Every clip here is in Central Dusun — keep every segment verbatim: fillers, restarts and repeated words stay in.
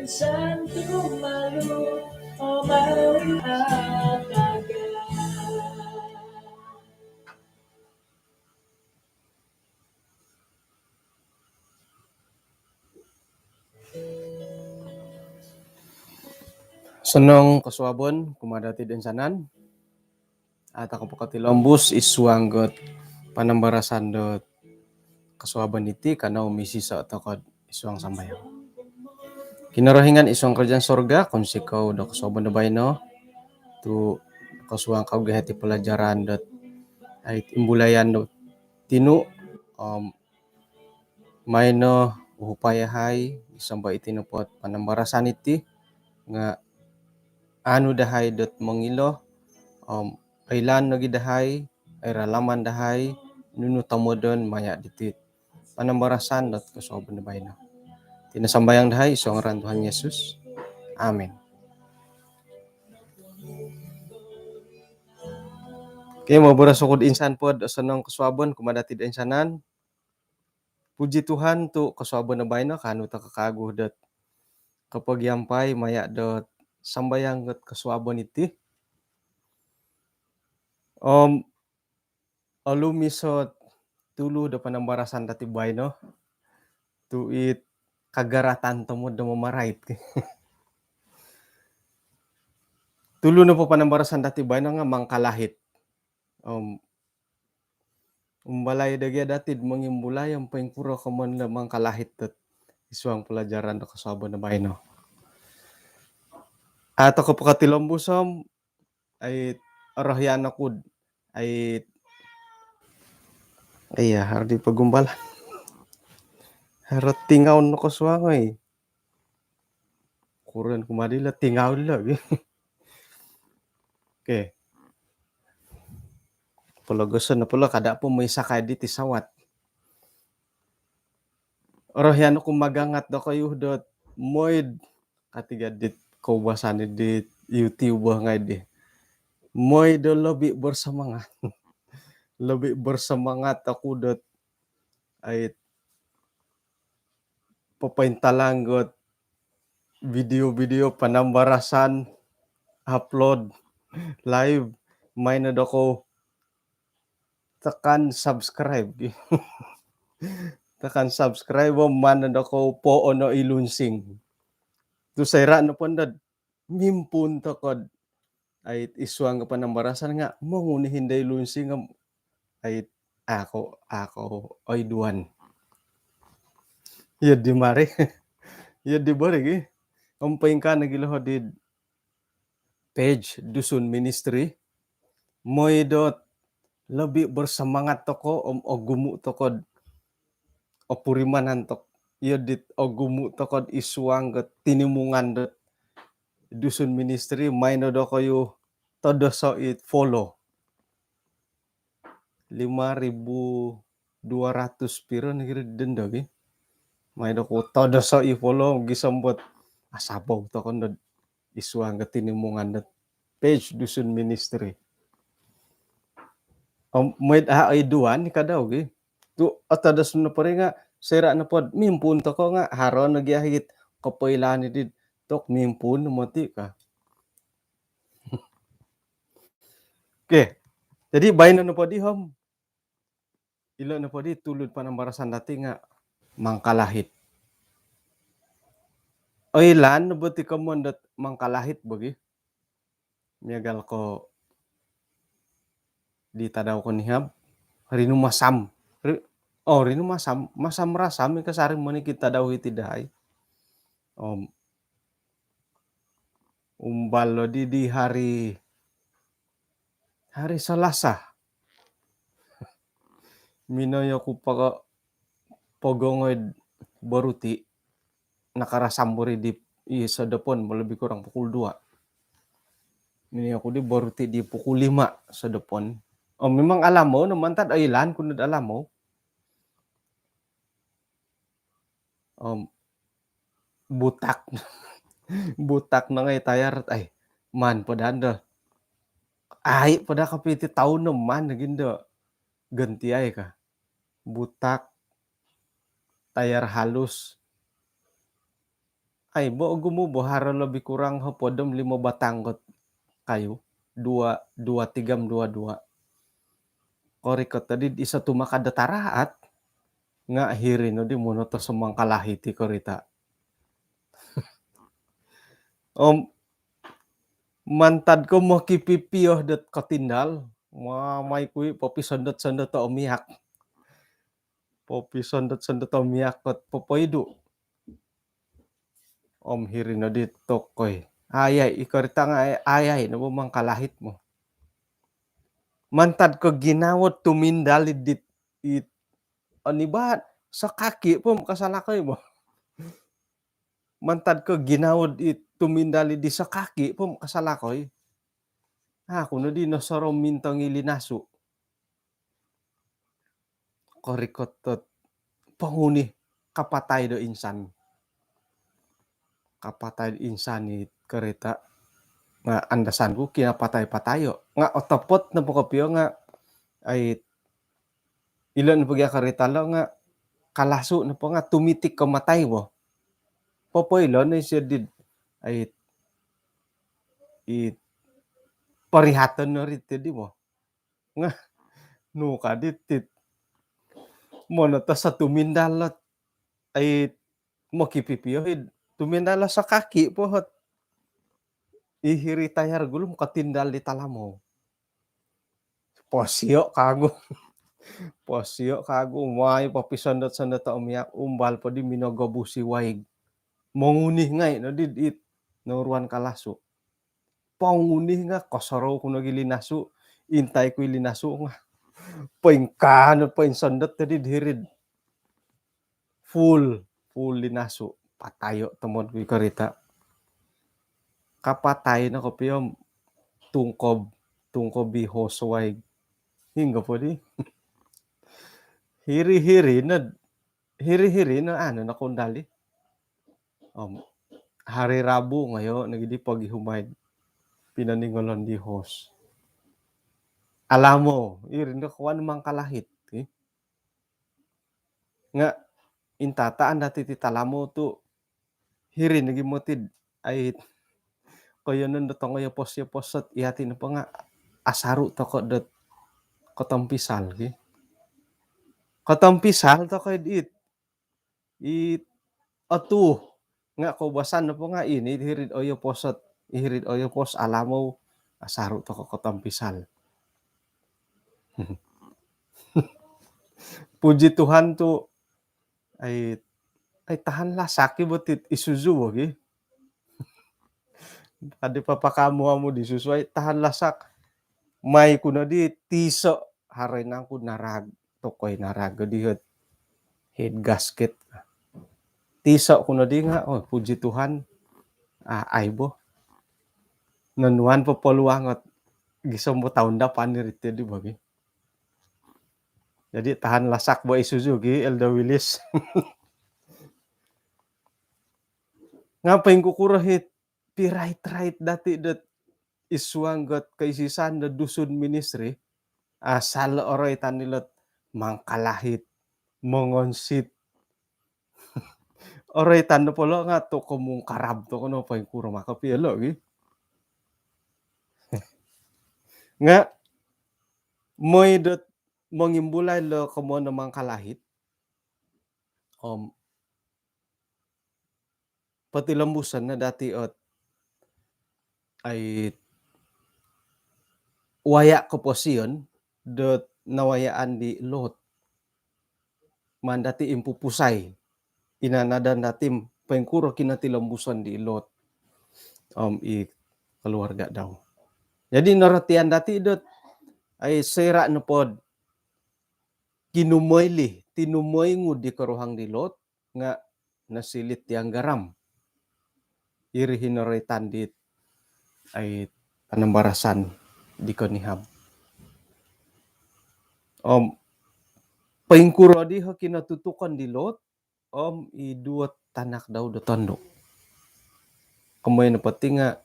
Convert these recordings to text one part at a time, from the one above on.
Santu malu, o malu ataga. Osonong kosuabon kumaa dati toinsanan. Au tokou po kotilombus id suang dot panambarasan dot kosuabon diti, kanou misiso tokou id suang sambayang. Kinorohingan id suang kerajaan sorga, kounsikou do kosuabon do baino tu kosuang kawagu yahai ti pelajaran dot, ai, imbulayan dot tinu, om maino uhupai yahai gisom do iti nopo panambarasan diti nga aanu dahai dot mongilo, om oilaan nogi dahai, oiralaman dahai nunu tomodon maya diti panambarasan dot kosuabon do baino. Iti no sambayang dahai id suang ngaran Tuhan Yesus. Amin. Okey, moboros oku do insan po do osonong kosuabon kumaa dati toinsanan. Puji Tuhan tu kosuabon do baino kaanu tokou kawagu dot kopogiampai maya dot sambayang dot kosuabon diti. Om olumis o tulu do panambarasan dati baino tu it kagaratan tomod do mamarait. Tulu nopo panambarasan dati baino nga mangkalahit. Om umbalai do gia dati do mongimbulai om poingkuro komoyon do mangkalahit dot id suang pelajaran do kosuabon do baino. Au tokou po kotilombus om, ai, orohian oku do, ai, iya, haro di pogumbalan. Haro tingaun no kosuang, oi. Kuron kumaa dilo tingaun lo. Okey. Pologoson nopo lo kada po moi sakai di tisawat. Orohian oku magangat dokoyu dot moi do, katiga dit koubasan dit YouTube ngai di. Moi do lebih bersemangat. Lebih bersemangat oku dot, ai, popointalang dot video-video panambarasan upload live, maino dokoyu tekan subscribe. Tekan subscribe, maino dokoyu poono i lunsing. Tu soira nopo do mimpuun tokou do, ai, id suang panambarasan nga monguni hindai lunsing om, ai, au ko, au ko oiduan. Iya di mari. Iya di bari gi. Om poingkaa nogi lo di page Dusun Ministry. Moi dot lebih bersemangat tokou om ogumu tokou do opurimanan tokou. Iya dit ogumu tokou id suang dot tinimungan dot Dusun Ministry, maino dokoyu todoso it follow. Lima ribu dua ratus piro nogi ri dondo gi. Maino dokoyu todoso i follow gisom dot asabou tokou do id suang dot tinimungan dot page Dusun Ministry. Om moi do au oiduan ni kadau gi. Tu otodos nopo ri nga soira nopo do mimpuun tokou nga haro nogi it kopoilaan di tokou mimpuun moti ka. Okey. Jadi baino nopo di om, ilo nopo di tulu do panambarasan dati nga mangkalahit. Oilaan no bo ti komoyon dot mangkalahit bo gi. Miagal ko di tadau konihab, rinumasam. Ri-, oh, rinumasam, masam rasam i kasari monikid tadau hiti dahai. Om umbal lo di, di hari, hari Selasa. Minoi oku po-, pogongoi do boruti, nakarasam bo ri di, i sodopon, lebih kurang pukul dua. Minoi oku di boruti di pukul lima sodopon. Oh, memang alamou no mantad, oilaan ku no do alamou. Om butak. Butak no ngai tayar, ai, maan po daa do. Ai, po daa kopio iti toun no maan nogi do gantiai ka. Butak, tayar halus, Ai bo ogumu bo, haro lobi kurang hopod om limo batang kot kayu. Dua, dua tiga om dua dua. Korikot tadi iso tumakad do taraat. Nga hiri no di monoto somangkalahit i korita. Om mantad ko mokipipio dot kotindal, mamai kui popisondot-sondot o miak. Popisondot-sondot o miak kot popoidu. Om hiri no di tokoi. Ayai, i korita nga ayai no bo mangkalahit mo. Mantad ko ginawo tumindal i dit, it, onibat, sakaki po kasalakoi mo. Mantad ko ginawo i tumindal i di sakaki po kasalakoi. Aku no di nosoro mintong i linasu. Korikot dot ponguni, kapatai do insan. Kapatai do insan i korita. Nga andasan ku kinapatai-patayo. Nga otopot nopo kopio nga ai, ilo nopo gia korita lo nga kalasu nopo nga tumitik ko matai bo. Popoilo no isio di ai, i porihaton no ri ti di bo. Nga nu ka di tit. Monoto sa tumindal lot. Ai, mokipipio id. Tumindal lo sakaki po hot. I hiri tayar gulu om kotindal di talamou. Posio kagu. Posio kagu, mai popisondot-sondot o miak, umbal po di minogobus i waig. Monguni ngai no di it noruan kalasu. Ponguni nga kosorou ku nogi linasu, intai ku i linasu nga poingkaa no, poinsondot tadi di hiri. Full, full linasu. Patayo tomod ku i korita. Kapatai no kopio om tungkob, tungkob i hos waig. Hinggo po di. Hiri-hiri no, hiri-hiri no anu no kondali. Om hari Rabu ngoyo nogi di pogihum ai pinoningolon di hos. Alamou, iri no kawan mangkalahit, eh. Nga intataan dati ti talamou tu hiri nogi moti ai, koiyonon do tongoyopos-yopos ot iyati nopo nga asaru toko dot kotompisal ki. Kotompisal toko dit. It otu nga koubasan nopo nga ini hiri'd oyopos ot, hiri'd oyopos alamou, asaru toko kotompisal. Puji Tuhan tu ai, ai tahan lasak i bo tit Isuzu bo gi. Adi papakamu-amu di Isuzu ai tahan lasak. Mai ku no di tiso, haro i nangku narag, tokoi narag di hot head gasket. Tiso ku no di nga, oh puji Tuhan. Ah, ai bo. Nonuan po poluang ot gisom bo taun dapan iri ti di bo gi. Jadi tahan lasak bo Isuzu gi, Elder Willis. Nga poingkukuro hit pirait-rait dati dot id suang got koisisan do Dusun Ministry, asal oroitan ilot mangkalahit, mongonsit. Oroitan do polo nga toko mungkarab toko no poingkuro maka pielo gi. Nga moi dot mongimbulai lo komoyon do mangkalahit. Om potilombuson no dati ot ai waya koposion dot nawayaan di Lot. Maan dati impupusai. Inanadan dati poingkuro kinotilombuson di Lot om i keluarga dau. Jadi norotian dati dot ai soira nopod kinumoilih, tinumoingud di koruhang di Lot, nga nosilit tiang garam. Iri hi noroitan dit ai panambarasan di konihab. Om poingkuro di ho kinotutukon di Lot om i duo tanak dau do tondu. Komoyon nopo ti nga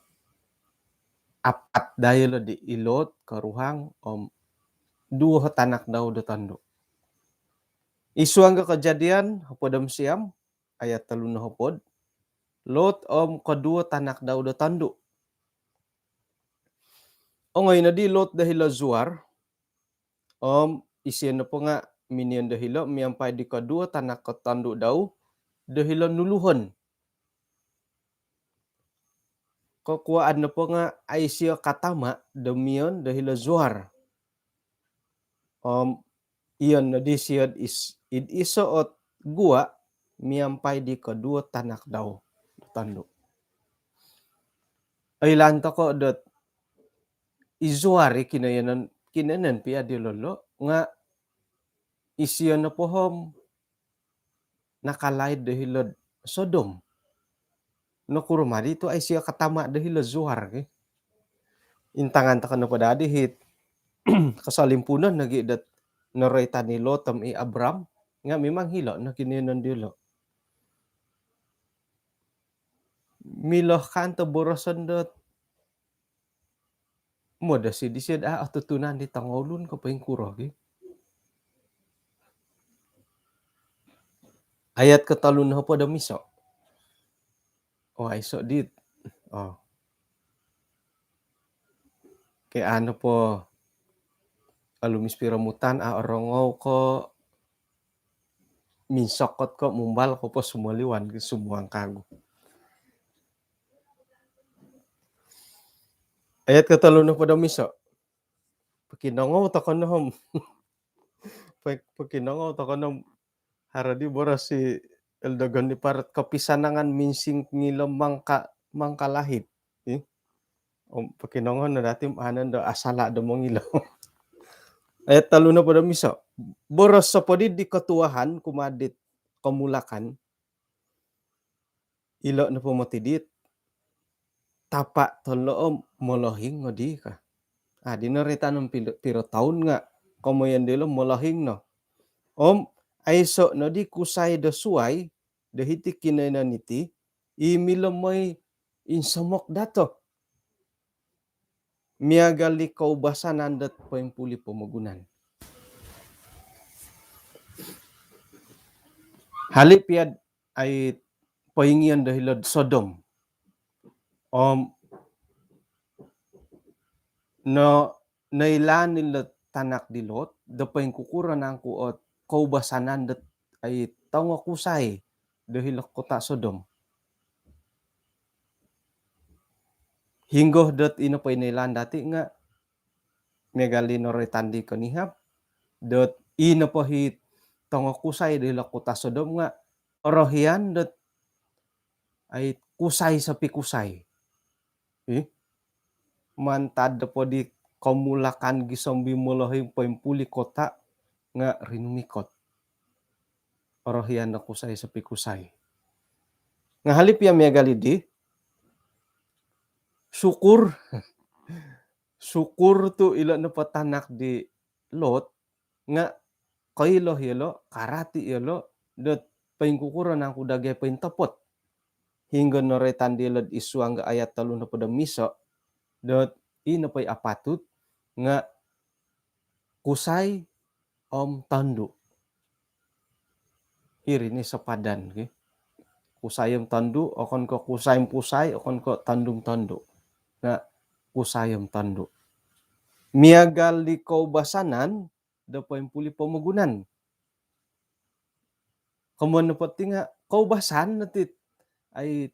apat daa yolo di, i Lot, koruhang om duo ho tanak dau do tondu. Id suang do Kejadian hopod om siam ayat tolu nohopod. Lot om koduo tanak dau do tondu. Ongoi nodi Lot do hilo Zoar, om isio nopo nga minion do hilo miampai di koduo tanak ko tondu dau do hilo nuluhon. Kokuaan nopo nga ai isio katama do mion do hilo Zoar. Om iyon nodi isio id is-, id iso ot gua miampai di koduo tanak dau do tondu. Oilaan toko dot i Zoar i kinoyonon, kinoyonon pia diolo lo nga isio nopo om nakalaid do hilo'd Sodom. Nokuro mari tu ai isio katama do hilo Zoar ki. Intangan toko nopo dadi hit kosolimpunon nogi dot noroitan i Lot om i Abram nga memang hilo no kinoyonon diolo. Milo kanto boroson dot modosi disio daa otutunan di tongoulun ko poingkuro ki. Ayat kotolu nohopod om iso. Oh, aiso dit. Oh. Ke anu po alumis piromutan a orongou ko minsokot ko mumbal ko po sumoliwan ki sumuang kagu. Ayat kotolu nohopod om iso. Pokinongou toko no om. Pok-, pokinongou toko no om. Haro di boros i Eldogon di Parut kopisanangan minsing ngilo mangka-, mangkalahid. Ih. Om pokinongou no dati om anan do asala do mongilo. Ayat tolu nohopod om iso. Boros sopodi di kotuahan kumaa dit komulakan. Ilo nopo moti dit tapa tolo om molohing nodi ka. Ah, dino ritan om piro, piro toun nga komoyon dilo molohing no. Om aiso nodi kusai do suai do hiti kinoyonon iti i milo moi insomok dato. Miagal di koubasanan dot poimpuli pomogunan. Hali pia ai poingion do hilo'd Sodom. Om no, noilaan ilo tanak di Lot do poingkukuro nangku ot koubasanan dot ai tongo kusai do hilo kota Sodom. Hinggo dot ino po i noilaan dati nga miagal di noroitan di konihab dot ino po hi tongo kusai do hilo kota Sodom nga orohian dot ai kusai sopikusai. Ih. Mantad po di komulakan gisom di molohing poimpuli kota nga rinumikot. Orohian do kusai sopikusai. Nga hali pia miagal di syukur. Syukur tu ilo nopo tanak di Lot nga koilo iyolo, karati iyolo dot poingkukuro nangku dagai pointopot. Hinggo noroitan diolo id suang do ayat tolu nohopod om iso dot ino po i apatut nga kusai om tondu. Iri ni sopadan ki. Kusai om tondu, okon ko kusai om kusai, okon ko tondu om tondu. Nga kusai om tondu. Miagal di koubasanan do poimpuli pomogunan. Komoyon nopo ti nga koubasan no ti ai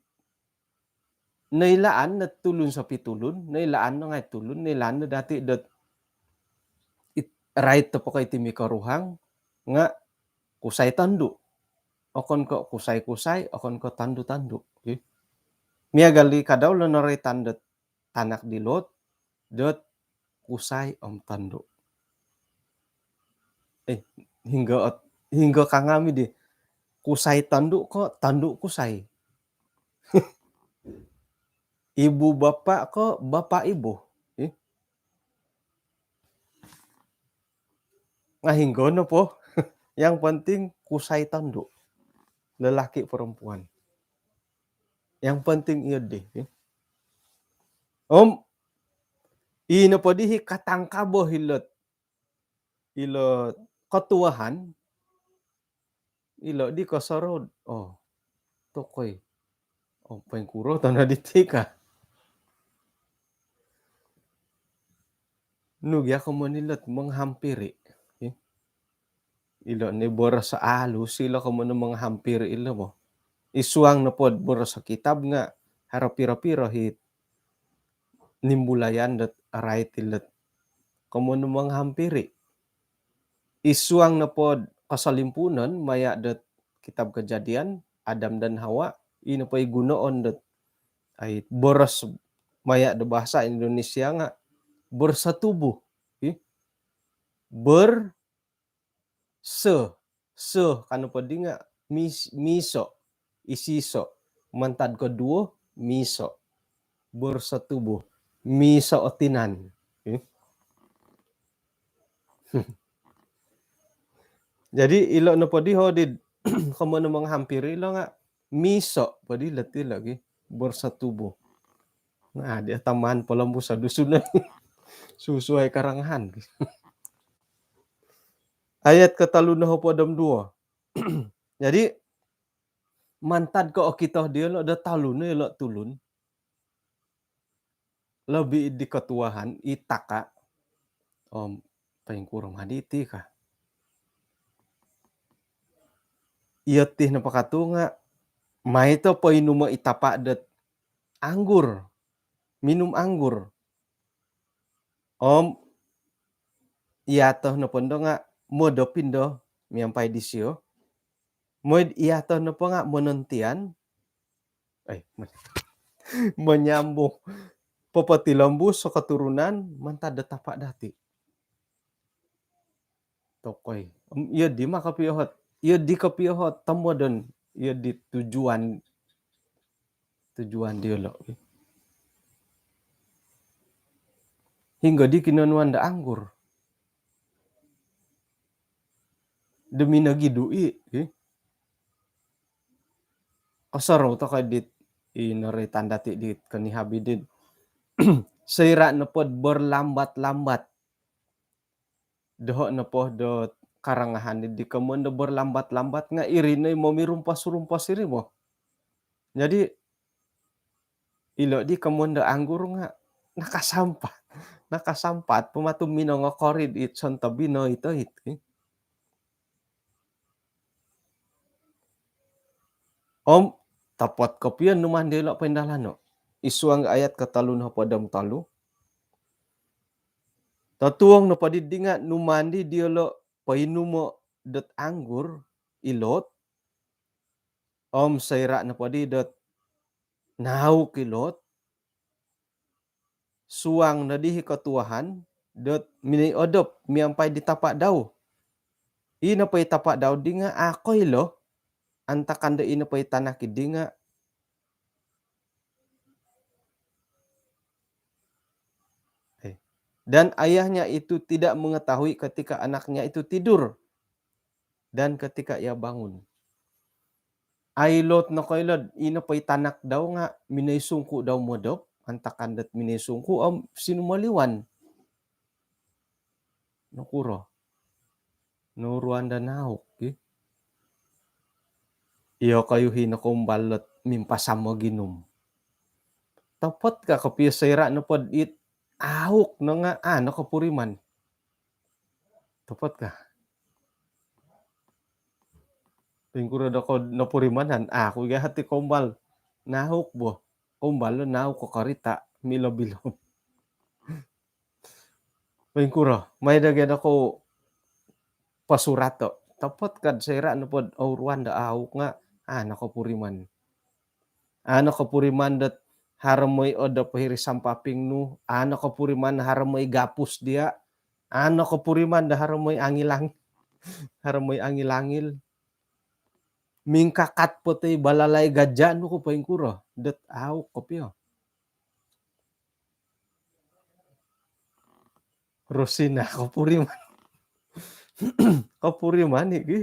noilaan no tulun sopitulun, noilaan no ngai tulun, noilaan no dati dot it-, rait topo ko iti mikoruhang nga kusai tondu. Okon ko kusai-kusai, okon ko tondu-tondu. Ih. Miagal di kadau lo noroitan dot tanak di Lot dot kusai om tondu. Eh, hinggo ot-, hinggo kangami di kusai tondu ko tondu kusai. Ibu bapa ko bapa ibu. Eh. Nga hinggo nopo. Yang penting kusai tondu. Lelaki perempuan. Yang penting iyo di. Om ino po di hi katangkabo hilo'd, hilo'd kotuahan, ilo di kosorou. Oh, tokoi. Oh, poingkuro tana diti ka. Nu gia komoyon ilot menghampiri. Eh? Ilo ni boros alus ilo komoyon menghampiri ilo mo. Id suang nopo boros kitab nga haro piro-piro hiti nimbulayan dot arait ilot komoyon menghampiri. Id suang nopo kosolimpuunon maya dot kitab Kejadian, Adam dan Hawa, ino po i gunoon dot ai boros maya do bahasa Indonesia nga bersetubuh. Ih. Ber se se kanu po di nga mis, miso, isiso. Mantad koduo, miso. Bersetubuh. Miso o tinan. Eh? Jadi ilo nopo di ho di komoyon menghampiri ilo nga miso po di leti lagi. Bersetubuh. Nah, dia tamaan polombuso Dusun. Susuai karangahan. Ayat kotolu no hopod om duo. Jadi mantad ko okito diolo do tolu no ilo tulun. Lobi di kotuahan, i taka. Om poingkuro ma diti ka. Iyo ti nopo katu nga mai to poinumo i tapa dot anggur. Minum anggur. Om iya to nopo ndo nga modop indo miampai disio. Mooi iya to nopo nga monontian. Eh, menyambung. Popotilombus so keturunan mantad do tapa dati. Tokoi. Em, iyo di ma kopio hot. Iyo di kopio hot tomodon. Iyo di tujuan, tujuan diolo. Hinggo di kinonuan do anggur. Demi nogi dui, eh. Kosorou tokoi dit i noroitan dati dit konihabi dit. Soira nopo do berlambat-lambat. Doho nopo do karangahan di komoyon do berlambat-lambat nga iri no i momirumpos-rumpos iri mo. Jadi ilo di komoyon do anggur nga nakasampat. Nakasampat po matu minongokorid it sontobino ito it. Om topot kopio numaan diolo poindalano. Id suang ayat kotolu no hopod om tolu. Totuong nopo di di nga numaan di diolo poinumo dot anggur i Lot. Om soira nopo di dot nauk i Lot, suang no di i kotuahan dot minoi odop miampai di tapa dau. I nopo i tapa dau di nga a koilo, antakan do i nopo i tanak di nga. Eh. Dan ayahnya itu tidak mengetahui ketika anaknya itu tidur dan ketika ia bangun. Ai Lot nokoilo do i nopo i tanak dau nga minoi sungku dau modop, antakan dot minoi sungku om sinumoliwan. Nokuro? Nouruan do nauk, ki. Iyokoyu i nokoumbal dot mimpasam moginum. Topot ka kopio soira nopo dit auk no nga a nokopuriman. Topot ka? Poingkuro doko nopurimanan? Aku gia hati koumbal nauk bo. Koumbal do nauk ko korita milo-bilo. Poingkuro? Mai do gia doko posurato. Topot kad soira nopo do ouruan do auk nga a nokopuriman. A nokopuriman dot haro moi odop hiri sampaping nu, a nokopuriman haro moi gapus dia, a nokopuriman do haro moi angilang, haro moi angil-angil. Mingkakat po toi balalai gaja nu ko poingkuro dot auk kopio. Rosina, kopuriman. Kopuriman i, ki.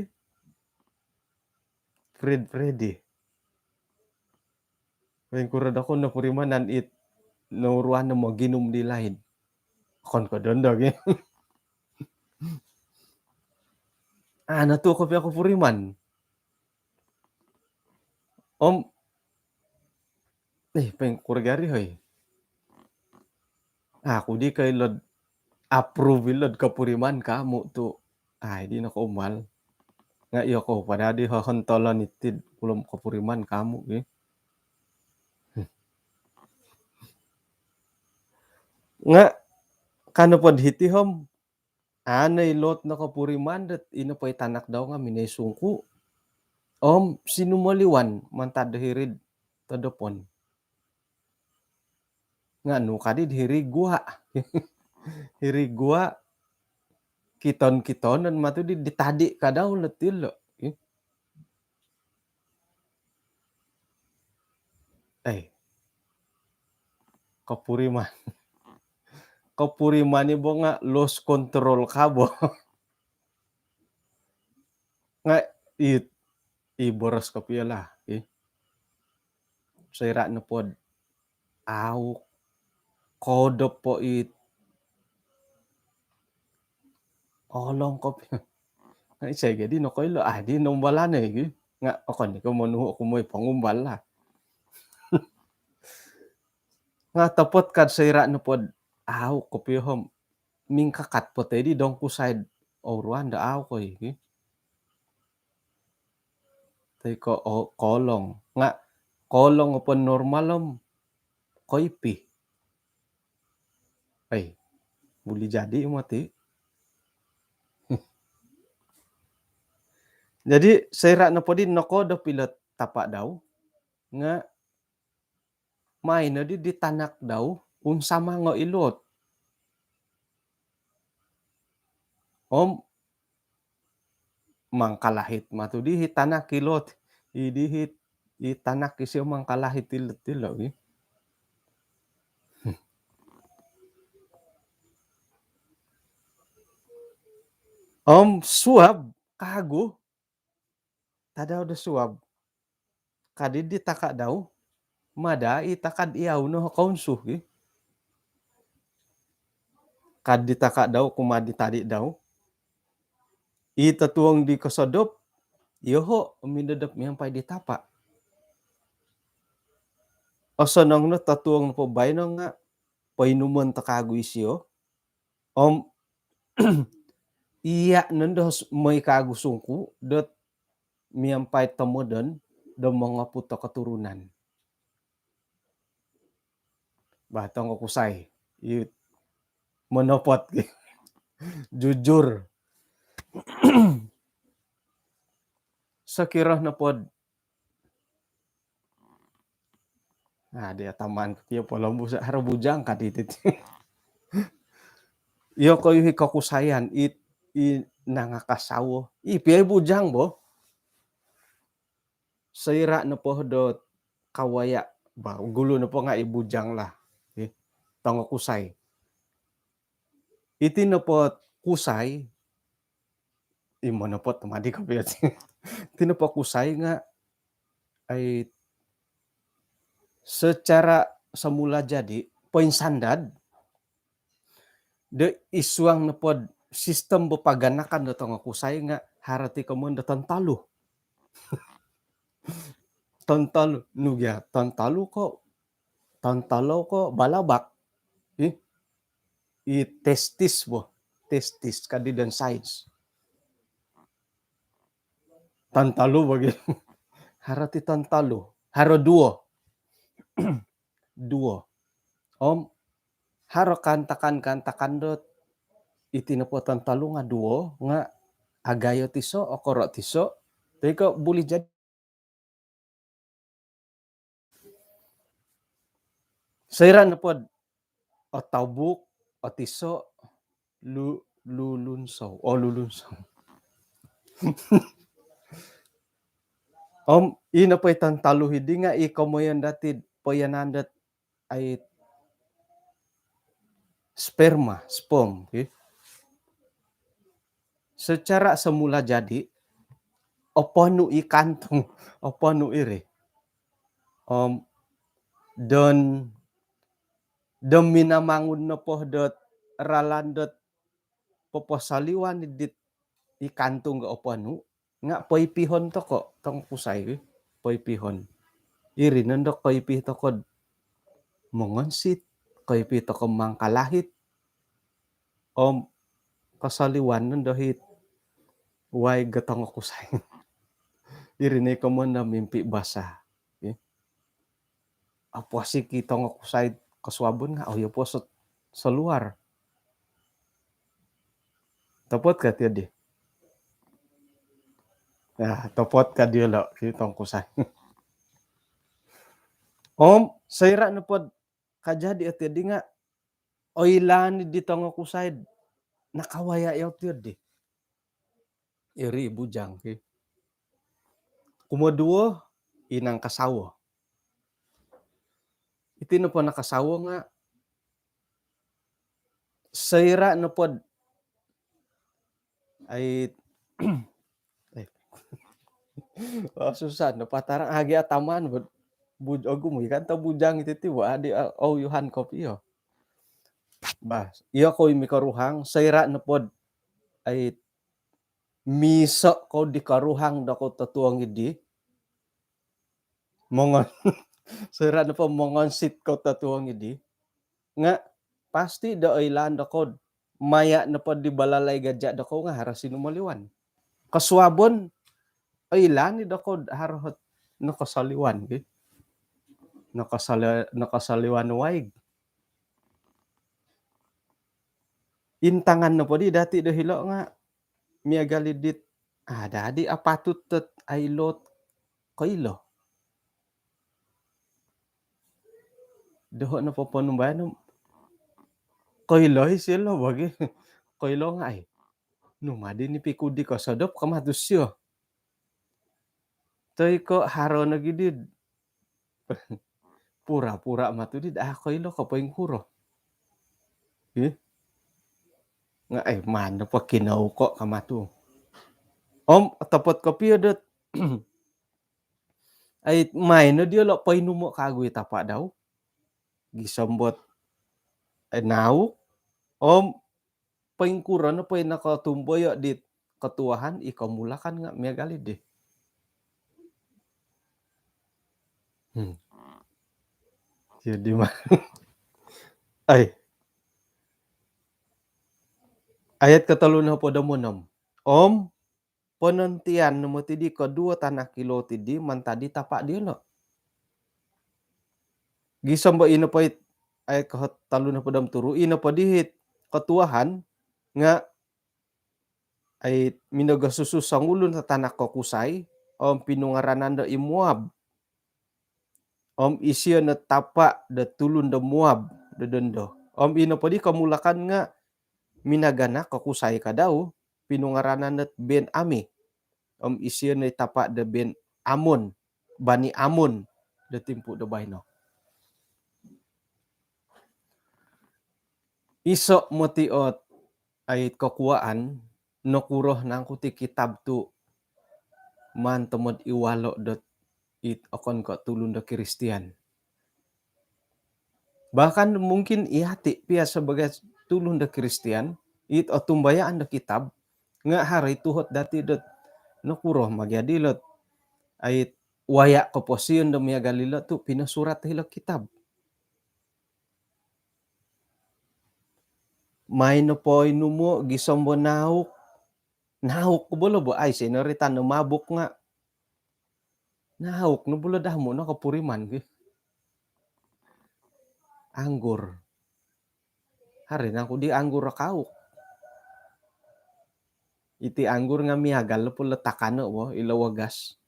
Fred, Freddy. Poingkuro doko nopurimanan it nouruan no moginum di laid. Okon ko dondo, ki. A no tu kopio kopuriman. Om Eh, pengkurgari hoi. Aku di kailo'd approve ilo'd kopuriman kamu tu. Ai, di nokoumbal. Nga' iyokou po daa di hohontolon iti'd kulom kopuriman kamu, eh. Nga' kano pod hiti hom, a' no i Lot nokopuriman dot ino po i tanak dau nga' minoi sungku'. Om sinumoliwan mantad do hiri'd todopon. Nga' nu kadi'd hiri gua'. Hiri gua', kiton-kitonon matu di, di tadi' kadau lo' tilo'. Eh. Kopuriman. Kopuriman i bo nga' lost control ka bo. Nga' i, i boros kopio lah, i. Soira' nopod au' kodop po it. Olong kopio. Nga' isai gia di nokoilo, ah, di noumbalan oi gi. Nga' okon ko' monuhu' oku moi pongumbal lah. Nga' topot kad soira' nopod au' kopio hom. Mingkakat po toi di dong kusai'd ouruan do au' koi gi. Toi ko' o, kolong. Nga' kolong opo normal om koipi. Ai, buli jadi moti. Jadi, soira' nopod i nokodop ilo tapa' dau, nga' mai noddi di tanak dau, unsamango' i Lot. Om mangkalahit matu di hi tanak i Lot, i di hi, i tanak isio mangkalahit i Lot ilo gi. Om suab kagu, tadau do suab. Kadi di taka' dau, mada i taka'd iyau no kounsu gi. Kadi taka' dau kumaa di tadi' dau, i totuong di kosodop, iyoho' mindodop miampai di tapa'. Osonong no totuong nopo baino nga' poinumon to kagu isio. Om iya' nondo s-, moi kagu sungku' dot miampai tomodon do mongoput do koturunan. Bah, tongokusai. I monopot gi. Jujur. Sokiro nopod Nah, di ataman ku kio polombus, haro bujang ka diti. Iyo koyu hi kokusaian, i, i nangakasawo. I pia i bujang bo. Soira' nopo do kawaya' ba, gulu nopo nga' i bujang lah. Eh, tongokusai. Iti nopo kusai, i monopot madi kopio ti. Iti nopo kusai nga' ai secara semula jadi poinsandad do isuang nopod sistem bo paganakan do tongokusai nga' haro ti komoyon do tontolu. Tontolu, nu gia, tontolu ko', tontolu ko' balabak. Ih, i testis bo, testis kadi dan sains. Tontolu bagi. Haro ti tontolu, haro duo. Duo. Om haro kaantakan-kaantakan dot iti nopo tontolu nga' duo, nga' agayo tiso', okoro' tiso', toi ko' buli jadi. Soira' nopod otobuk, otiso', lu-, lulunsou. Oh, lulunsou. Om i nopo i tontolu hidi nga' i komoyon dati'd poiyanan dot ai sperma, sperm, okey. Secara semula jadi, oponu' i kantung, oponu' iri. Om don, don minamangun nopo dot ralan dot poposoliwan dit i kantung ga oponu', nga' poipihon toko', tongokusai, poipihon. Iri nondo koipi toko'd mongonsit, koipi toko mangkalahit, om kosoliwan no dohit waig tongokusai. Iri no i komoyon do mimpi basa. Oposik i tongokusai kosuabon nga' oyo po soluar. Topot ka tiyo di? Topot ka diyo lo' ki tongokusai. Om soira' nopod kajadi o tiyo di nga' oilaan di tongokusai nakawaya' iyau tiyo di. Iri i bujang ki. Kumoduo i nangkasawo. Iti nopo nakasawo nga' soira' nopod ai, susah no patarang agi ataman buj ogumu ikan to bujang iti ti wa adi ouyuhan kopio. Bah, iyo kou i mikoruhang, soira' nopod ai miso' kou di koruhang dokou totuong idi, mongon soira' nopo mongonsit kou totuong idi nga' pasti do oilaan dokou maya' nopod di balalai gaja' dokou nga' haro sinumoliwan. Kosuabon oilaan i dokou haro hot nokosoliwan ki. Nokosoli nokosoliwan waig. Intangan nopo di dati' do hilo' nga' miagal i dit ada di apatut dot ailot koilo. Doho' nopo ponumbayaan om koilo i silo bagi. Koilo nga' ai. Nu madi ni pikudi kosodop kamatus sio. Toi ko' haro nogi di pura-pura matu di daa koilo ko' poingkuro. Ih. Nga' ai maan nopo kinouko' kamatu. Om otopot kopio dot ai maino diolo' poinumo' kagu i tapa' dau. Gisom bot ai nauk om poingkuro nopo i nokotumboyo' dit kotuahan i komulakan nga' miagal i di. Hmm. Jadi ma ai ayat kotolu nohopod om onom. Om ponontian no moti di koduo tanak ilo ti di mantad di tapa' diolo'. Gisom bo ino po it ayat kotolu nohopod om turu, ino po di hit kotuahan nga' ai minogosusu songulun tatanak kokusai om pinungaranan do i Moab. Om isio no tapa' do tulun do Moab do dondo. Om ino po di komulakan nga' minaganak kokusai ka dau pinungaranan dot Ben Ami. Om isio no i tapa' do Ben Amon, Bani Amon do timpu' do baino. Iso' moti ot ai kokuwaan, nokuro nangku ti kitab tu' maan tomod iwalo' dot it okon ko' tulun do Kristian. Bahkan mungkin iyati' piya sabagai tulun do Kristian it otumbayaan do kitab nga' haro i tuhot dati' dot nokuro ma gia dilot ai waya' koposion do miagal ilo' tu' pinosurat hilo' kitab. Maino po inumo' gisom bo nauk. Nauk bo lo bo ai sinoritan do mabuk nga' nauk no bo lo damu' no kopuriman gi. Anggur. Hari nangku di anggur kauk. Iti anggur nga' miagal po lo takano' bo ilo wagas.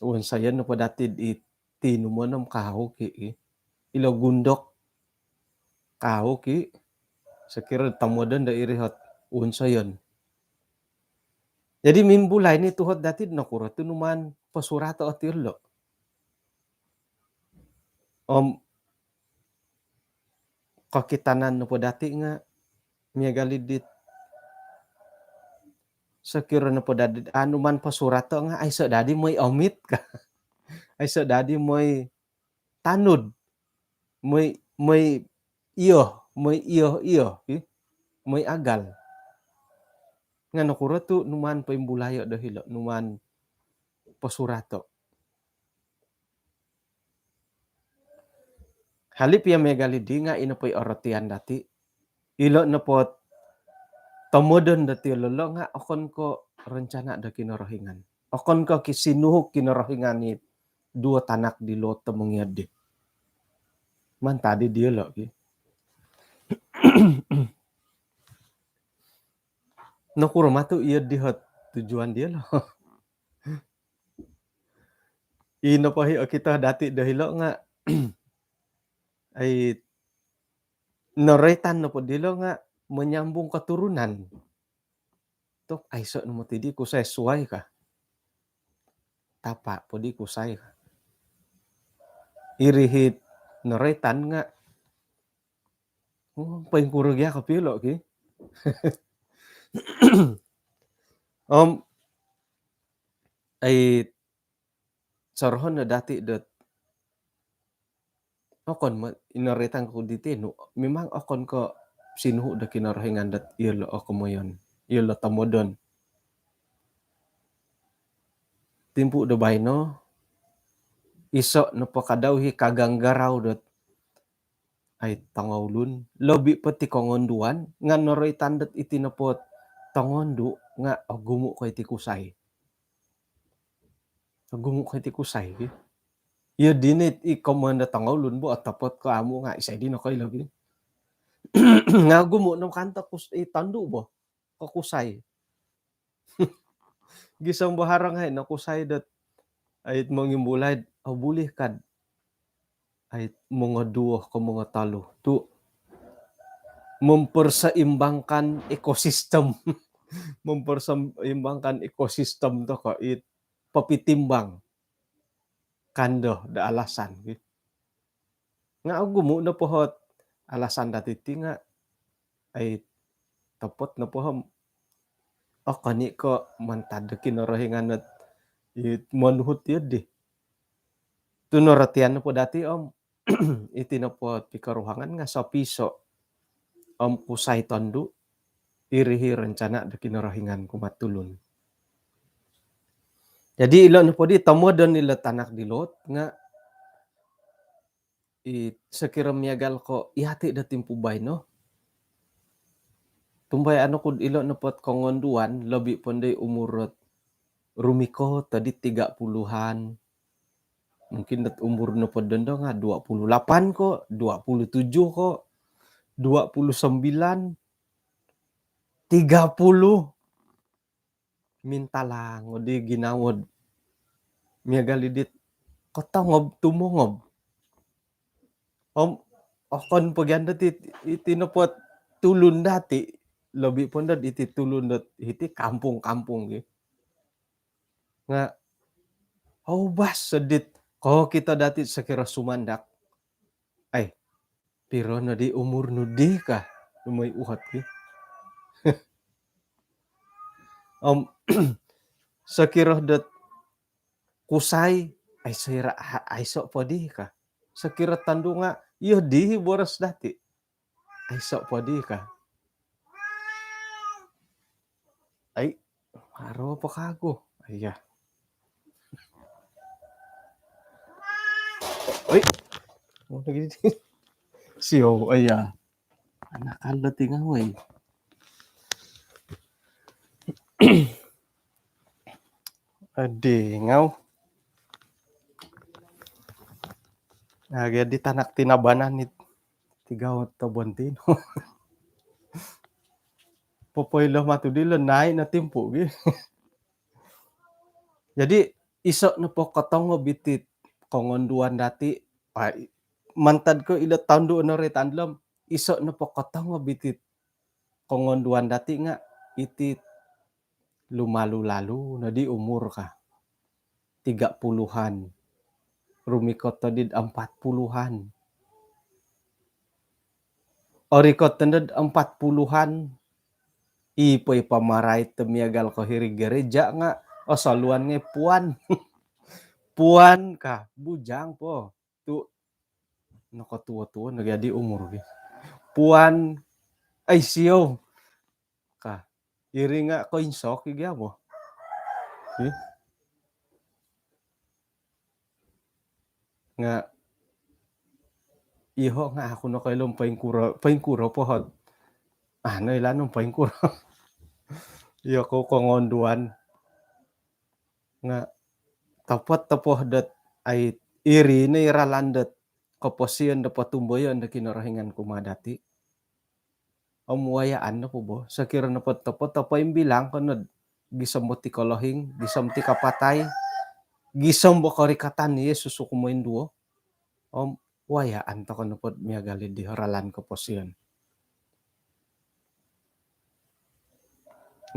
Wonsoyon nopo dati' di tinumon om kauk i' ilo gundok. Kauk i' sokiro tomodon do iri hot wonsoyon. Jadi mimbulai ni tuhot dati' nokuro tu numaan posurato' oti ilo'. Om kokitanan nopo dati' nga' miagal i' dit sokiro nopo dadi anu maan posurato' nga' aiso' dadi moi omit ka. Aiso' dadi moi tanud. Moi, moi iyo, moi iyo, iyo, ih. Moi agal. Nga' nokuro tu numaan poimbulayo' do hilo', numaan posurato'. Hali pia miagal di nga ino po i orotian dati. Ilo nopo tomodon dati lolo nga okon ko rencana do Kinorohingan. Okon ko kisinuhu Kinorohingan i duo tanak di Lot do mongiad di. Mantad di diolo ki. Nokuro matu iyo di hot tujuan diolo. Ino po hi okito dati do hilo nga ai noroitan nopo dilo nga menyambung keturunan. Tok aiso no moti di kusai suai ka. Tapa po di kusai ka. Iri hit noroitan nga oh, poingkuro gia kopio lo ki. Om ai sorohon no dati dot okon mo ino retang ku diti nu memang okon ko sinuhu do Kinorohingan dot iyo lo o komoyon, iyo lo tomodon. Timpu do baino iso nopo kadau hi kaganggarau dot ai tongoulun lobi po ti kongonduan nga noroitan dot iti nopo tongondu nga ogumu ko iti kusai. Ogumu ko iti kusai ki. Iyo dini i komoyon do tongoulun bo otopot ko amu nga isai dino koilo ki. Nga ogumu no kanto kus i tondu bo ko kusai. Gisom bo harang hai no kusai dot ai mongimbulai o bulih kad ai mongoduo ko mongotolu tu memperseimbangkan ekosistem. Memperseimbangkan ekosistem toko it popitimbang kando do alasan ki. Nga ogumu no pohot alasan dati ti nga ai topot no pohom okoni ko mantad do Kinorohingan ot it monuhut iyo di. Tu norotian nopo dati om iti nopo pikoruhangan nga sopiso om kusai tondu iri hi rencana do Kinorohingan kumaa tulun. Jadi ilo nopo di tomodon ilo tanak di Lot nga i sokiro miagal ko i ati do timpu baino. Tumbai ano kud ilo nopo ot kongonduan lobi pondoi umur ot rumikot tadi tiga puluhan. Mungkin dot umur nopo dondo nga dua puluh lapan ko, dua puluh tujuh ko, dua puluh sembilan, tiga puluh. Mintalang di ginawo miagal idit kotongob tumongob. Om okon po gia dot iti nopo tulun dati lobi pondod iti tulun dot hiti kampung-kampung ki. Nga obas sedit ko kito dati sokiro sumandak. Ai piro no di umur nu di ka? Lumoi uhot ki. Om sokiro dot kusai ai soira aiso po di ka. Sokiro tondu nga iyo di boros dati. Aiso po di ka. Ai haro po kagu. Iya. Oi. Mau lagi di sio iya. Anak alo tinggal woi. Adi ngau. Nah, jadi tanak tinabanan ni tiga oto bontin. Popoilo matu dilo naik na timpu gi. Jadi iso nopo kotongob iti kongonduan dati mantad ko ilo tondu no ri tandlom iso nopo kotongob iti kongonduan dati nga iti lumalu-lalu no di umur ka tiga puluhan rumikot to di empat puluhan. Orikot tended empat puluhan. Ipoi pamarait miagal ko hiri gereja nga osoluan ngai puan. Puan ka bujang po tu nokotuo-tuo no gia di umur gi. Puan ai sio ka iri nga koinsok i gia bo. Nga iyoho' nga' aku nokoilo poingkuro, poingkuro po hot. Ah, noilaan poingkuro. Iyo kou kongonduan. Nga' topot-topot dot ai iri no i ralan dot koposion do potumboyo do Kinorohingan kumaa dati'. Om wayaan nopo bo, sokiro nopo topot-topot imbilang ko nod gisom bo ti kolohing, gisom ti kapatai, gisom bo korikatan ni Yesus kumoinduo. Om wayaan toko nopo miagal di ralan koposion.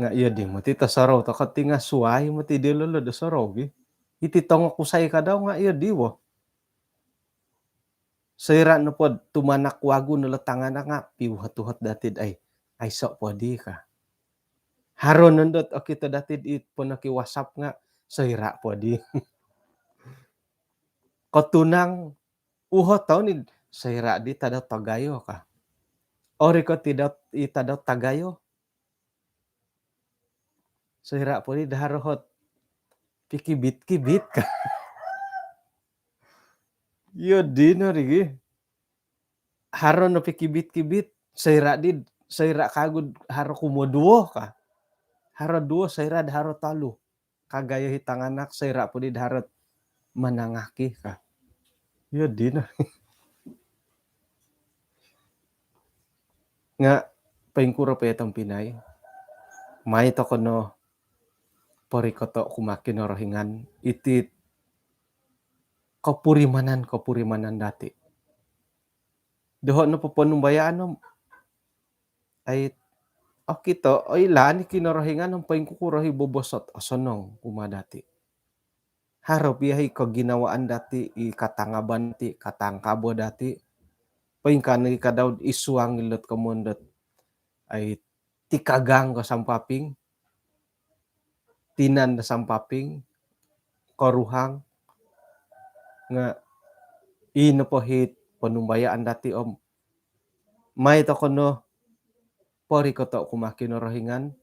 Nga' iyo di moti tosorou toko ti nga' suai moti di lolo do sorou gi. Iti tongokusai kadau nga' iyo di wo. Soira' nopod tumanak wagu no lo tanganak nga' piuhot-uhot dati'd ai, aiso' podi ka. Haro nondot okito dati'd i ponoki WhatsApp nga' soira' podi. Kotunang uhoton id soira' di tadau tagayo ka. Ori ko tidak i tadau tagayo. Soira' podi daharo hot pikibit-kibit ka. Iyo dino rigi. Haro no pikibit-kibit. Soira' di, soira' kagu haro kumoduo ka. Haro duo, soira' daharo tolu. Kagayo hi tanganak, soira' podi daharo manangaki ka. Iyo dino. Nga' poingkuro po iyo tompinai, mai toko no porikoto' kumaa Kinorohingan iti kopurimanan-kopurimanan dati'. Doho' nopo ponumbayaan om ai okito, oilaan i Kinorohingan om poingkukuro i bobos ot osonong kumaa dati'. Haro pia i koginawaan dati', i katangaban dati', katangkabo dati'. Poingkaa nogi kadau'd isuang ilot komoyon dot ai tikagang ko sampaping, tinan do sampaping, koruhang, nga' i nopo hit ponumbayaan dati' om mai toko no porikoto' kumaa Kinorohingan,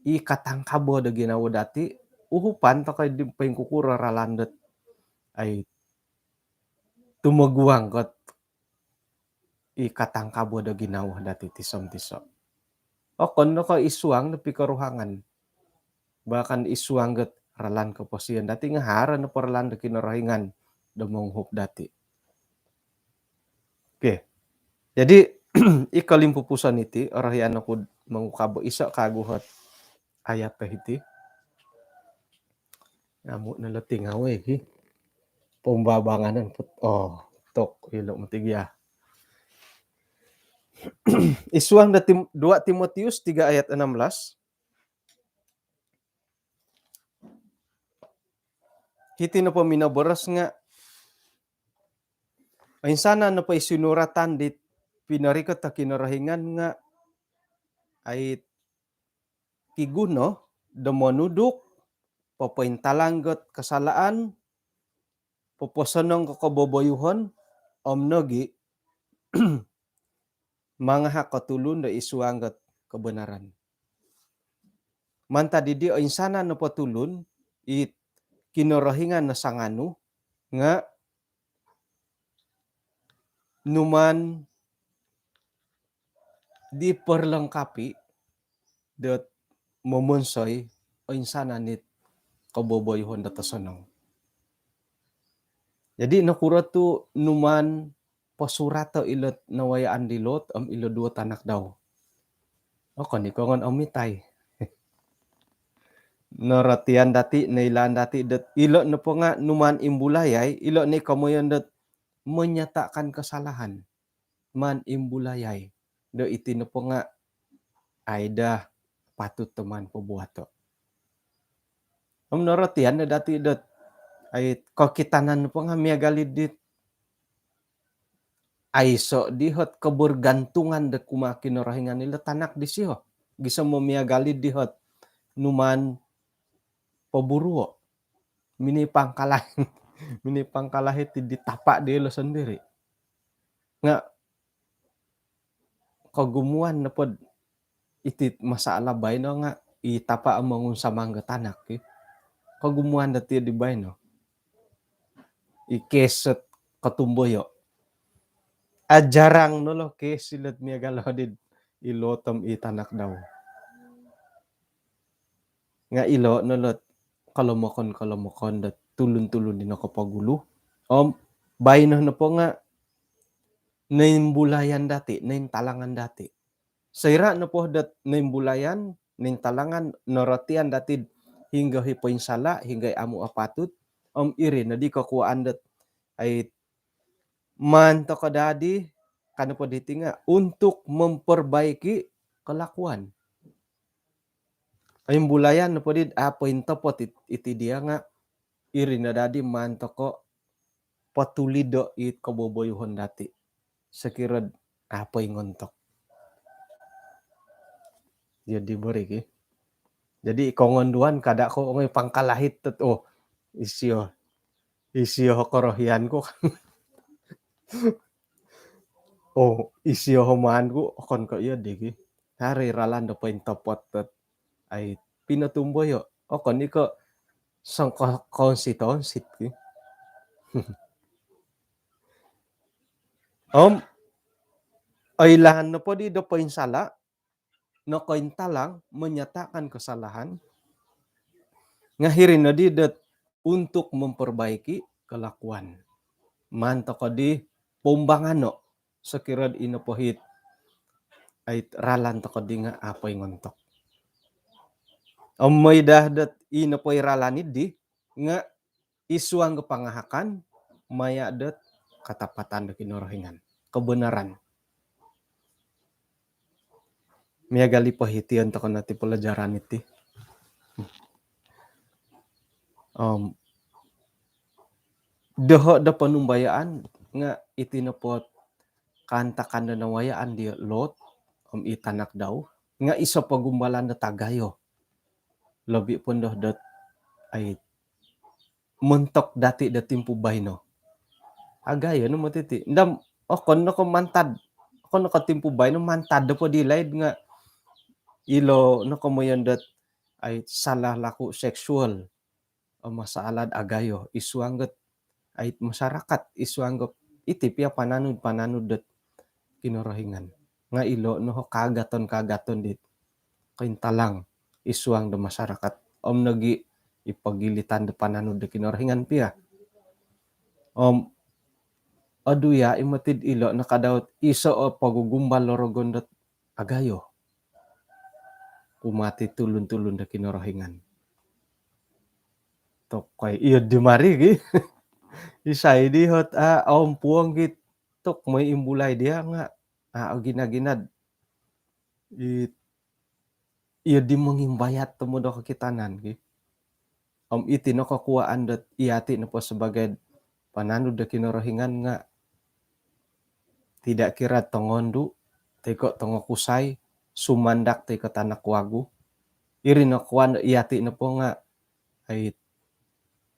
i katangkabo do ginawo dati', uhupan toko di poingkukuro ralan dot ai tumoguang kot i katangkabo do ginawo dati' tiso-tiso. Okon no ko' isuang do pikoruhangan. Bahkan isuang got ralan koposion dati' nga' haro nopo ralan do Kinorohingan do monguhup dati'. Okey. Jadi i kolimpupuson iti, orohian oku mongukabo iso' kagu hot ayat do hiti. Amu' no lo tingawoi ki. Pombabanganan put. Oh, tok ilo' moti gia. Isuang do Tim-, dua Timotius tiga ayat enam belas. Hiti nopo minoboros nga' oinsanan nopo i sinuratan dit pinorikot o Kinorohingan nga' ai kiguno do monuduk, popointalang got kasalaan, poposonong ko koboboyuhon, om nogi' mangahak o tulun do isuang got kobonaran. Mantad didi oinsanan nopo tulun i Kinorohingan no sanganu nga' numaan diperlengkapi dot momonsoi oinsanan it koboboyuhon dot osonong. Jadi nokuro tu numaan posurato' ilot nawayaan di Lot om ilo duo tanak dau? Okon i' ko' ngon omitai. Norotian dati', noilaan dati' dot ilo' nopo nga' numaan imbulayai, ilo' ni komoyon dot menyatakan kesalahan. Maan imbulayai do iti nopo nga' ai daa patut do maan pobuato'. Om norotian no dati' dot ai kokitanan nopo nga' miagal i' dit aiso' di hot kebergantungan do kumaa Kinorohingan ilo tanak disio. Gisom miagal i' di hot numaan poburuo'. Minipangkalahi, minipangkalahi ti di tapa' dilo sondiri'. Nga' kogumuan nopod iti masalah baino nga' i tapa' om mongunsamang do tanak ki. Kogumuan dati' di baino. I kes ot kotumboyo'. ajarang no lo ke silot miagal lo did ilo tom i tanak dau. Nga ilo no lot kolomokon-kolomokon dot tulun-tulun di nokopogulu. Om baino nopo nga naimbulayan dati, naintalangan dati. Soira nopo dot naimbulayan, naintalangan, norotian dati hinggo hi poinsala, hinggo i amu apatut. Om iri no di kokuaan dot ai maan toko dadi, kano po diti nga, untuk memperbaiki kelakuan. Imbulayan nopo di apo intopot it-, iti dia nga, iri no dadi maan toko potulido it koboboyuhon dati. Sokiro apo ingontok. Jadi bori ki. Jadi kongonduan kada ko ongoi pangkalahit tot, oh, isio. Isio korohian ku. Oh, isio homaan ku, okon ko iyo digi. Hari ralan do pointopot tot. Ai, pinotumboyo. Okon iko songko konsitonsit ki. Om, oilaan nopo di do poinsala, nokointalang, menyatakan kesalahan, nga hiri no di dot untuk memperbaiki kelakuan. Maan toko di pombangano, sokiro ino pohit, ait ralan toko di nga apo ingontok. Om moidah dot ino poi ralan idi, nga isuang ko pangahakan, maya dot katapatan do Kinorohingan. Kebenaran. Miagal i pohition toko nati pelajaran iti. Om, doho do ponumbayaan nga iti nopo kaantakan do nawayaan di Lot, om i tanak dau, nga iso pogumbalan do tagayo. Lobi pun doh dot ai montok dati do timpu baino. Agayo no moti ti. Ndam, okon no ko mantad. Okon no ko timpu baino mantad do po di laid nga ilo no komoyon dot ai salah laku seksual. Om masalah agayo, isuang got ai masyarakat, isuang got iti pia pananud, pananud dot Kinorohingan. Nga ilo no ho kaagaton-kaagaton dit kointalang isuang do masyarakat. Om nogi i pogilitan do pananud do Kinorohingan pia. Om odu ya imotid ilo no kadaut iso o pogugumbal lo rogon dot agayo. Kumati tulun-tulun do Kinorohingan. Tokoi, iyo di mari gi. Isai di hot, ah, ompuong gi tok moi imbulai dia nga, ah, gina-ginad. I, iyo di mongimbayat tomo do kokitanan gi. Om iti no kokuaan dot iyati nopo sebagai pananud do Kinorohingan nga tidak kira tongondu, tiko tongokusai, sumandak tiko tanak wagu. Iri no kuaan do iyati nopo nga ai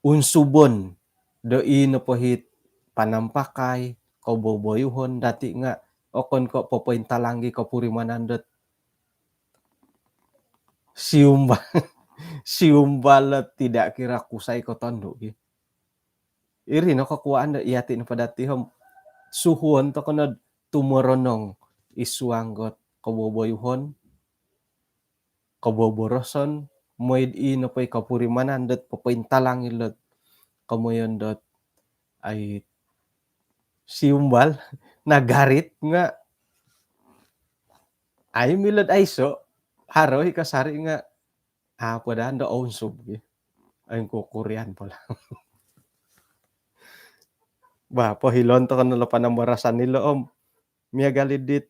unsubon do i nopo hit panampakai, koboboyuhon dati nga okon ko popointalang gi kopurimanan dot siumbal, siumbal tidak kira kusai ko tondu gi. Iri no kokuaan do iyati nopo dati om suhuon toko no tumoronong isuang got koboboyuhon, koboboroson, moid i nopo i kopurimanan dot popointalang ilot komoyon dot ai siumbal nagarit nga ai milod aiso haro i kasari nga apa dan do ounsub gi. Ai kukurian pola. Bah, pohilon toko no lo panambarasan ilo om miagal i dit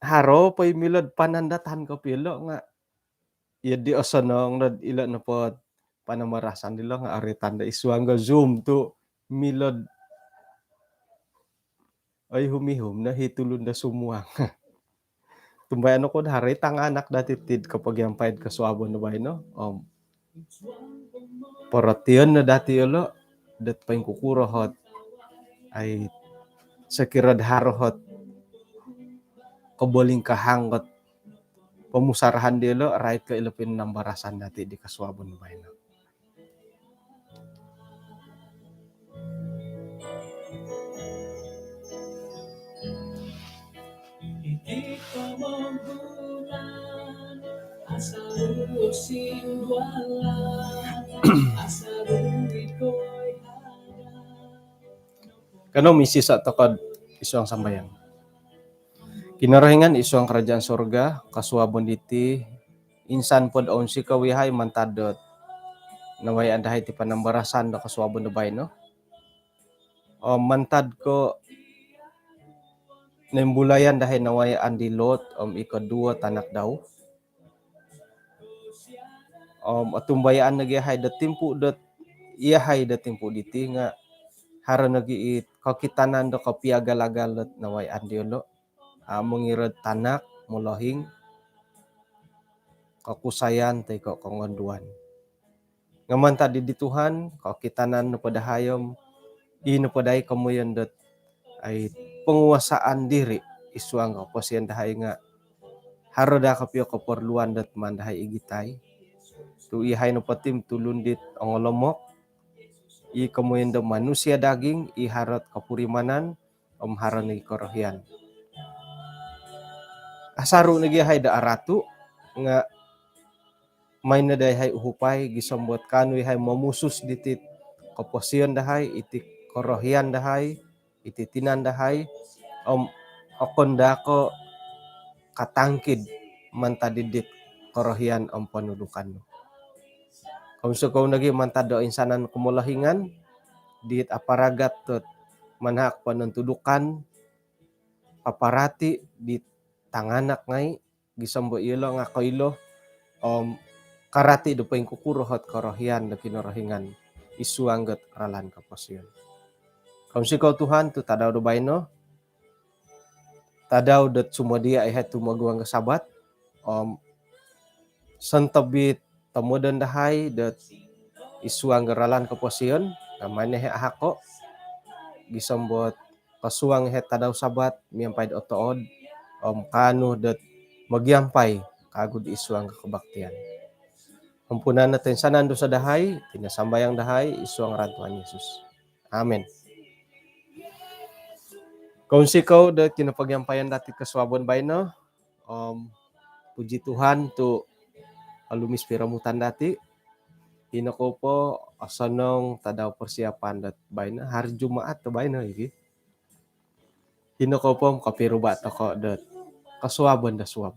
haro po i milod panandatan kopio lo nga iyo di osonong nod ilo nopo panambarasan ilo nga ari tanda isuang go Zoom tu milod. Oi, humihum no hi tulun do sumuang. Tumbayaan oku do haro i tanganak dati tid kopogiampai do kosuabon do baino. Om porotion no dati ilo dot poingkukuro hot ai sokiro do haro hot kobolingkahang ot pomusarahan diolo rait ko ilo pinambarasan dati di kosuabon do baino. Kanou misisa' toko'd isuang sambayang. Kinorohingan isuang karajaan surga, kosuabon diti insan pod ounsikou iyahai mantad dot nawayaan dahai ti panambarasan do kosuabon do baino. Om mantad ko' noimbulayan dahai nawayaan di Lot om i koduo tanak dau. Om otumbayaan nogi iyahai do timpu dot iyahai do timpu diti nga' haro nogi i kokitanan do kopiagal-agal dot nawayaan diyolo'. A' mongiro'd tanak, molohing, kokusayan toi ko' kongonduan. Nga' mantad di Tuhan, kokitanan nopo dahai om i nopo dahai komoyon dot ai penguasaan diri isuang koposion dahai nga' haro daa kopio koporluan dot maan dahai igitai. Tu' iyahai nopo ti tulun dit ongolomok, i komoyon do manusia daging, i haro't kopurimanan om haro nogi korohian. Asaru nogi iyahai do aratu' nga' maan no daa iyahai uhupai gisom dot kaanu iyahai momusus diti't koposion dahai, iti korohian dahai, iti tinan dahai, om okon daa ko' katangkid mantad dit korohian om ponudukan nu. Kounsikou nogi mantad do insanan komolohingan dit aparagat dot manahak ponontudukan, paparati' di tanganak ngai', gisom do iyolo' nga' koilo om karati' do poingkukuro ot korohian do Kinorohingan isuang dot ralan koposion. Kounsikou Tuhan tu' tadau do baino, tadau dot sumodia' iyahai tumoguang do Sabat om sontob it tomodon dahai dot isuang do ralan koposion, nga' maan iyahai ahako' gisom dot kosuang iyahai tadau Sabat miampai'd otood om kaanu dot mogiampai kawagu'd isuang do kobaktian. Ampunan no toinsanan dusa dahai, iti no sambayang dahai isuang ngaran Tuhan Yesus. Amin. Kounsikou do kinopogiampayan dati' kosuabon baino. Om puji Tuhan tu' olumis piromutan dati'. Ino kou po osonong tadau persiapan dot baino, hari Jumaat do baino iki. Ino kou po kopiruba' toko' dot kosuabon do suab.